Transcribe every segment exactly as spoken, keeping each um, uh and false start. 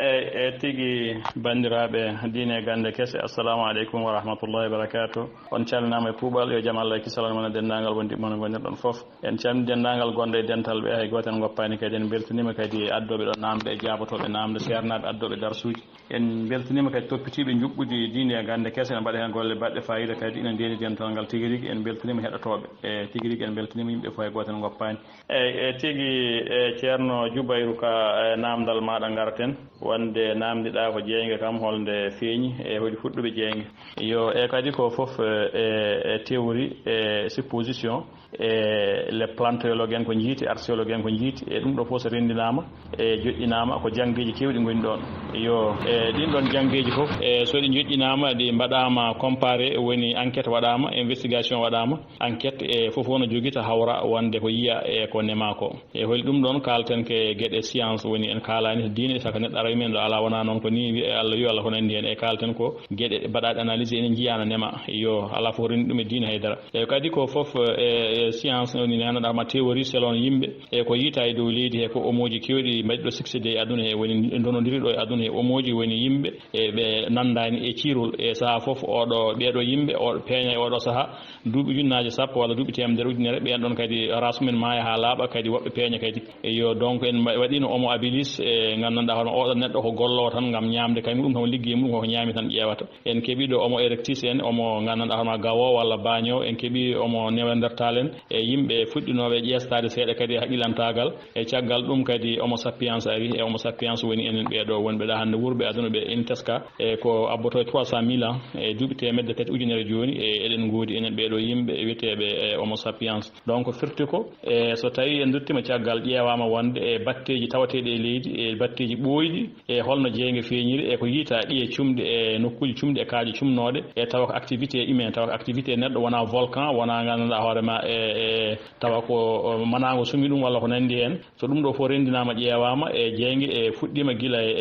Eyi, e tigi, banndiraaɓe diine e gannde kese, assalamu aleykum wa rahmatullahi wa barakatuh. On calminaama e kuuɓal, yo jam Allah e kisal won e denndaangal wondiɓɓe mon ngonirɗon fof. En calmini denndaangal gonɗo e dental ɓe, hay gooto en ngoppaani kadi. En mbeltaniima kadi e addooɓe ɗo naamnde e jaabotooɓe naamnde, seernaaɓe addooɓe darsuuji. En mbeltaniima kadi toppitiiɓe njuɓɓudi diine e gannde kese, no mbaɗa heen golle baɗɗe faayiida kadi, ina ndeeni dental ngal tigi rigi. En mbeltaniima heɗotooɓe, e tigi rigi en mbeltaniima yimɓe fof, hay gooto en ngoppaani. Eyi, e tigi, e Ceerno Jubayru, ka e naamndal maaɗa ngaraten, wonde naamndiɗaa ko jeeynge kam, holnde feeñi, e holi fuɗɗuɓe jeeynge? Yo, e kadi ko fof, e, e, e théorie, e supposition, e les plantéologues en ko njiiti, archéologues en ko njiiti, e ɗum ɗo fof so renndinaama, e joƴƴinaama, ko janngeeji keewɗi ngoni ɗoon. Yo, e ɗiin ɗoon janngeeji fof, e so ɗi njoƴƴinaama, ɗi mbaɗaama comparé, woni enquête waɗaama, investigation waɗaama, enquête e fof wona jogita hawra wonde ko yiya e ko nema ko. E holi ɗum ɗoon kaalten ke geɗe science, woni en kaalaani to diine, saka neɗɗo ara men ɗo alaa wona noon ko ni wiye Allah yo Allah ko nanndi heen. E kaalten ko geɗe baɗaaɗe analyse ene njiyaa no nema. Yo, alaa fof renndi ɗum e diine haydara. E kadi ko fof, e, e science woni nana ɗama théorie selon yimɓe. E ko yiita e dow leydi he ko omooji keewɗi mbaɗi ɗo succédé e aduna he, woni ndonondiri ɗo e aduna he omooji woni yimɓe e ɓe nanndaani e ciirol. E sahaa fof oɗo, ɓeeɗo yimɓe oɗo peeña e oɗo sahaa, duuɓi ujunnaaje sappo walla duuɓi teemedere ujunere, ɓeen ɗoon kadi race mum en maaya haa laaɓa, kadi woɓɓe peeña kadi. Eyo, donc en mba-, waɗiino homo habilis, e nganndanɗaa hoore ma oɗo neɗɗo ko golloowo tan ngam ñaamde, kañum ɗum tan liggey mum ko ñaami tan ƴeewata. En keɓii ɗo homo erectus en, homo nganndanɗaa hoore ma gawo walla baaño, en keɓii homo néandertal en, e yimɓe fuɗɗinooɓe ƴeestaade seeɗa kadi e haqqilantaagal. E caggal ɗum kadi homo sapiens ari, e homo sapiens woni enen ɓee ɗo wonɓe ɗa hannde wuurɓe aduna ɓe ina teska, e ko abboto e trois cent mille ans, e duuɓi teemedde tati ujunere jooni, e eɗen ngoodi enen ɓee ɗo yimɓe wiyeteeɓe, e, homo sapiens. Donc firti ko, e, so tawii en nduttiima caggal, ƴeewaama wonde e batteeji tawateeɗi e leydi, e batteeji ɓooyɗi, e holno jeeynge feeñiri, e ko yiita ɗiye cumɗe, e nokkuuji cumɗi, e kaaƴe cumnooɗe, e tawa ko activité humain, tawa ko activité neɗɗo, wonaa volcan, wonaa nganndanɗaa hoore ma, e, e tawa ko, o, manaango sumi ɗum walla ko nanndi heen. So ɗum ɗo fof renndinaama, ƴeewaama, e jeeynge e fuɗɗiima gila e,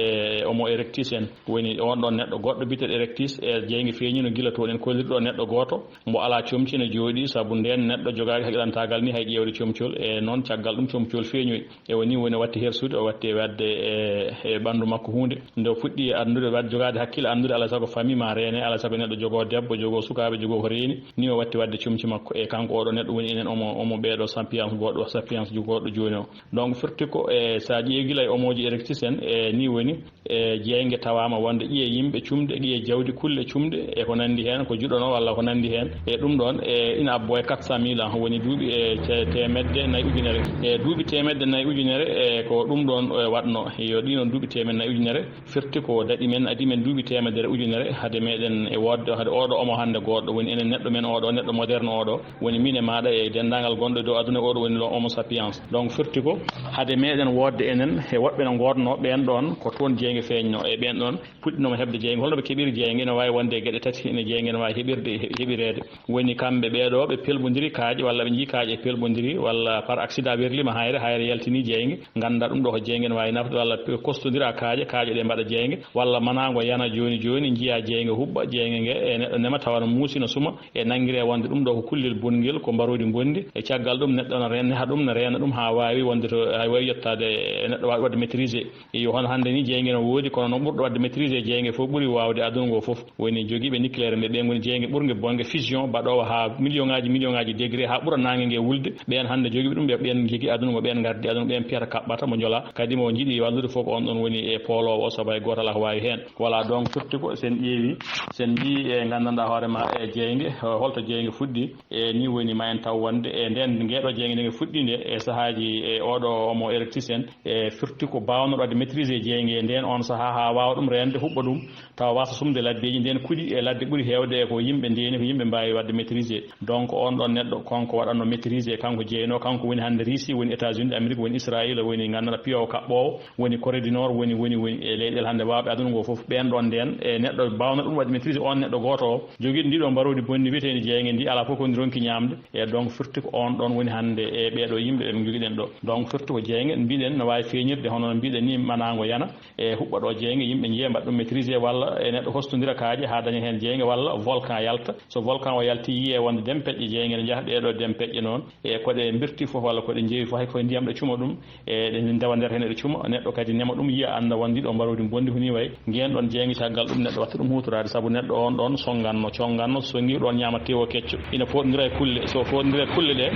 e homo erectus en. Woni oon ɗoon neɗɗo goɗɗo biyeteeɗo erectus, e jeeynge feeñiino gila toon en kolliri ɗo neɗɗo gooto, mbo alaa comci no jooɗii, sabu ndeen neɗɗo jogaaki haqqilantaagal ni hay ƴeewde comcol, e noon caggal ɗum comcol feeñoyi. E o ni woni o watti hersude, o watti e waɗde e, e ɓanndu makko huunde. Nde o fuɗɗi anndude, waɗde jogaade hakkille, anndude alaa sago famille ma reene, alaa sago neɗɗo jogoo debbo, jogoo sukaaɓe, jogoo ko reeni, ni o watti waɗde comci makko. E kanko oɗo neɗɗo woni enen omo, omo ɓeeɗo sapiens goɗɗo, sapiens goɗɗo jooni o. Donc firti ko, e, so a ƴeewi gila e omooji erectus en, e, ni woni, e, jeeynge tawaama wonde ƴiye yimɓe cumɗe, ƴiye jawdi kulle cumɗe, e ko nanndi heen, ko juɗono walla ko nanndi heen. E ɗum ɗoon, e, ina abbo e quatre cent mille ans, woni duuɓi, e, te-, teemedde nayi ujunere. E duuɓi teemedde nayi ujunere, e, ko ɗum ɗoon, e, waɗno. Yo ɗii noon duuɓi teemedde nayi ujunere, firti ko daɗi men, adii men duuɓi teemedere ujunere, hade meɗen e woodde, hade oɗo homo hannde goɗɗo, woni enen neɗɗo men oɗo, neɗɗo moderne oɗo, woni min e maaɗa e denndaangal gonɗo e dow aduna oɗo, woni lo homo sapiens. Donc firti ko, hade meɗen woodde enen e woɓɓe no ngoodnoo, ɓeen ɗoon ko toon jeeynge feeñno, e ɓeen ɗoon puɗɗinooma heɓde jeeynge. Holno ɓe keɓiri jeeynge? Ene waawi wonde geɗe tati ene jeeynge ene waawi heɓirde, he-, heɓireede. Woni kamɓe ɓee ɗo ɓe pelɓondiri kaaƴe, walla ɓe njii kaaƴe e pelɓondiri, walla par accident werlima hayre, hayre yaltini jeeynge. Ngannda ɗum ɗo ko jeeynge ne waawi nafde, walla pe-, kostondira kaaƴe, kaaƴe ɗe mbaɗa jeeynge, walla manaango yana jooni jooni, njiya jeeynge huɓɓa, jeeynge nge e neɗɗo nema tawa no muusi, no suma, e nanngire wonde ɗum ɗo ko kullel bonngel, ko mbaroodi mbonndi. E caggal ɗum neɗɗo no reen-, neha ɗum, no reena ɗum haa waawi wonde to, haa waawi yettaade e neɗɗo waawi waɗde maîtriser. Iyo, hono hannde ni jeeynge no woodi, kono noon ɓurɗo waɗde maîtriser jeeynge fof ɓuri waawde aduna ngo fof. Woni jogiiɓe nucléaire ɓe, ɓe ngoni jeeynge ɓurnge bonge, fusion baɗoowo haa million ŋaaji, million ŋaaji degré, haa ɓura naange nge wulde. Ɓeen hannde jogiiɓe ɗum, ɓe, ɓeen njogii aduna ngo, ɓeen ngardi aduna, ɓeen piyata kaɓɓata mo njola. Kadi mo njiɗi wallude fof ko on ɗon woni e pooloowo o, sabu hay gooto alaa ko waawi heen. Voilà, donc firti ko sen ƴeewi, sen njii e nganndanɗaa hoore ma e jeeynge, holto jeeynge fuɗɗi, e ni woni ma en taw wonde e ndeen ngeeɗo jeeynge nde nge fuɗɗi nde e sahaaji e oɗo homo erectus en, e firti ko baawnooɗo waɗde maîtriser jeeynge ndeen on sahaa haa waawa ɗum reende, huɓɓa ɗum, tawa waasa sumde laddeeji. Ndeen kuɗi e ladde ɓuri heewde e ko yimɓe ndeeni, ko yimɓe mbaawi waɗde maîtriser. Donc on ɗon neɗɗo kanko waɗatno maîtriser, kanko jeeyno, kanko woni hannde Russie, woni États-Unis d'Amérique, woni Israël, woni nganndanɗaa piyoowo kaɓɓoowo, woni Corée du Nord, woni, woni, woni e leyɗeele hannde waawɓe aduna ngo fof. Ɓeen ɗon ndeen e neɗɗo baawno ɗum waɗde maîtriser, on neɗɗo gooto o jogiiɗo ndi ɗo mbaroodi bonni wiyeteendi jeeynge ndi, alaa fof ko ndi ronki ñaamde. E donc firti ko on ɗon woni hannde e ɓee ɗo yimɓe ɓe njogiɗen ɗo. Donc firti ko jeeynge mbiɗen no waawi feeñirde hono no mbiɗen ni, manaango yana, e huɓɓa ɗo jeeynge, yimɓe njiya mbaɗa ɗum maîtriser, walla e neɗɗo hostondira kaaƴe haa daña heen jeeynge, walla volcan yalta. So volcan o yalti, yiyee wonde dempeƴƴe jeeynge ne njaha, ɗee ɗo dempeƴƴe noon, e ko ɗe mbirti fof walla ko ɗe njeewi fof, hay koye ndiyam ɗe cuma ɗum, e ɗe ndewa nder heen, ɗe cuma, neɗɗo kadi nema ɗum, yiya, annda Wonde ɗo mbaroodi bonndi ko ni wayi, ngeen ɗoon jeeynge caggal ɗum neɗɗo watta ɗum huutoraade, sabu neɗɗo on ɗoon sonnganno, connganno, so sonngi ɗoon ñaama tewo kecco. Ina fooɗondira e kulle, so fooɗondira e kulle ɗe,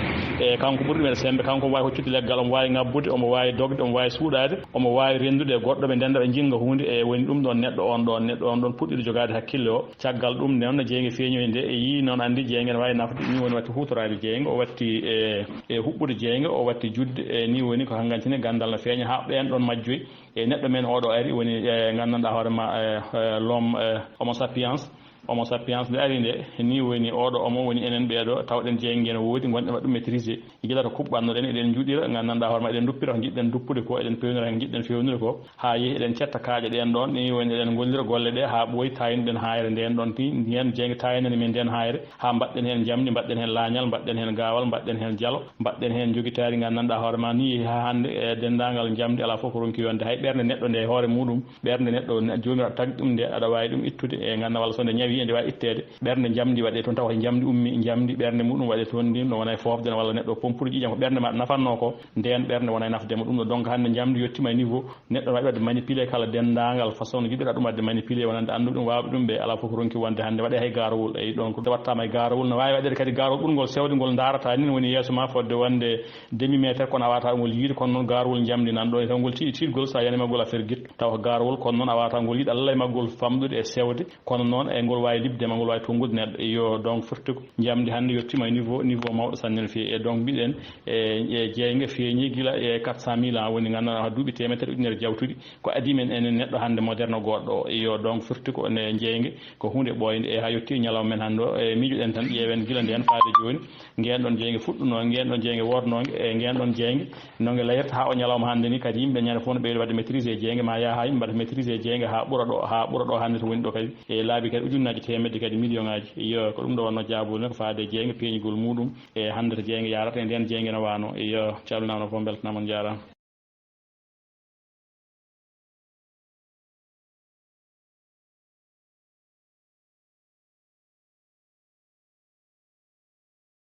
e kanko ɓuri ɗum ene semmbe, kanko omo waawi hoccude leggal, omo waawi ŋabbude, omo waawi dogde, omo waawi suuɗaade, omo waawi renndude e goɗɗo, ɓe ndennda ɓe njinnga huunde, e woni ɗum ɗoon neɗɗo on ɗoon, neɗɗo on ɗoon puɗɗiɗo jogaade hakkille o. Caggal ɗum noon no jeeynge feeñoyi nde, e yii noon anndi jeeynge no waawi nafde, ni woni watti huutoraade jeeynge, o watti e, e huɓɓude jeeynge, o watti juɗde, e ni woni ko hangancine ganndal no feeña haa ɓeen ɗoon majjoyi. E neɗɗo men oɗo ari woni, e, nganndanɗaa hoore ma, e, e, l'homme, e, homo sapiens. Homo sapiens nde ari nde, ni woni oɗo homo woni enen ɓeeɗo, tawɗen jeeynge no woodi, ngonɗen waɗa ɗum maîtriser. Gila to kuɓɓannoɗen, eɗen njuɗira, nganndanɗaa hoore ma, eɗen duppira ko njiɗɗen duppude ko, eɗen pewnira ko njiɗɗen fewnude ko, haa yehi eɗen cetta kaaƴe ɗeen ɗoon, ni woni eɗen ngollira golle ɗe haa ɓooyi, taaynuɗen haayre ndeen ɗoon, ti ndeen jeeynge taaynani men ndeen haayre, haa mbaɗɗen heen njamndi, mbaɗɗen heen laañal, mbaɗɗen heen gaawal, mbaɗɗen heen jalo, mbaɗɗen heen njogitaari, nganndanɗaa hoore ma, ni yehi haa hannde, e denndaangal njamndi alaa fof ko ronki yonde. Hay ɓernde neɗɗo nde e hoore muɗum, ɓernde neɗɗo ne-, Joomiraaɗo tagɗi ɗum nde, aɗa waawi ɗum ittude e ngannda walla so nde ñawi, ende waawi itteede. Ɓernde njamndi waɗee toon, tawa ko njamndi ummi, njamndi, ɓernde muɗum waɗee toon ndin, no wona e foofde, no walla neɗɗo pompude ƴiiƴam ko ɓernde ma nafanno ko, ndeen ɓernde wona e nafde mo. Ɗum ɗo donc hannde njamndi yettiima e niveau, neɗɗo waɗi waɗde manipuler kala denndaangal façon no jiɗɗa ɗum waɗde manipuler, wonande annduɓe ɗum, waawɓe ɗum, ɓe alaa fof ko ronki wonde hannde. Waɗee hay gaarawol, eyi, donc waɗtaama e gaarawol, no waawi waɗeede kadi gaarawol ɓurngol sewde ngol ndaarataa ni, woni yeeso ma fodde wonde demi meter, kono a waawataa ngol yiide, kono noon gaarawol njamndi nan ɗo, e taw ngol tiiɗi tiiɗgol, so a yanima ngol a fergit, taw ko gaarawol, kono noon a waawataa ngol yiide, a lallay maggol famɗude e sewde, kono noon e ngol waawi liɓde ma, ngol waawi tonngude neɗɗo. Iyo, donc firti ko njamndi hannde yettiima e niveau, niveau mawɗo sanne no feewi. E donc mbiɗen, e, e jeeynge feeñi gila e quatre cent mille ans, woni nganndanɗaa duuɓi teemedere ujunere jawtuɗi, ko adii men enen neɗɗo hannde moderne goɗɗo o. Iyo, donc firti ko ne jeeynge ko huunde ɓooynde, e haa yettii e ñalawma men hannde o, e miijoɗen tan, ƴeewen gila ndeen faade jooni, ngeen ɗoon jeeynge fuɗɗunoo, ngeen ɗoon jeeynge woodnoo, e ngeen ɗoon jeeynge no nge layrta haa o ñalawma hannde ni. Kadi yimɓe ñande fof no ɓeydo waɗde maîtriser e jeeynge, ma yaha haa yimɓe mbaɗa maîtriser e jeeynge haa ɓura ɗo, haa ɓura ɗo hannde to woni ɗo kadi, e laabi kadi ujunnaaji teemedde kadi millioŋaaji. Iyo, ko ɗum ɗo wonno jaabol ne ko faade e jeeynge peeñigol muɗum, e hannde to jeeynge yarata, e ndeen jeeynge no waano. Iyo, calminaama fof, mbeltanaama, on njaaraama.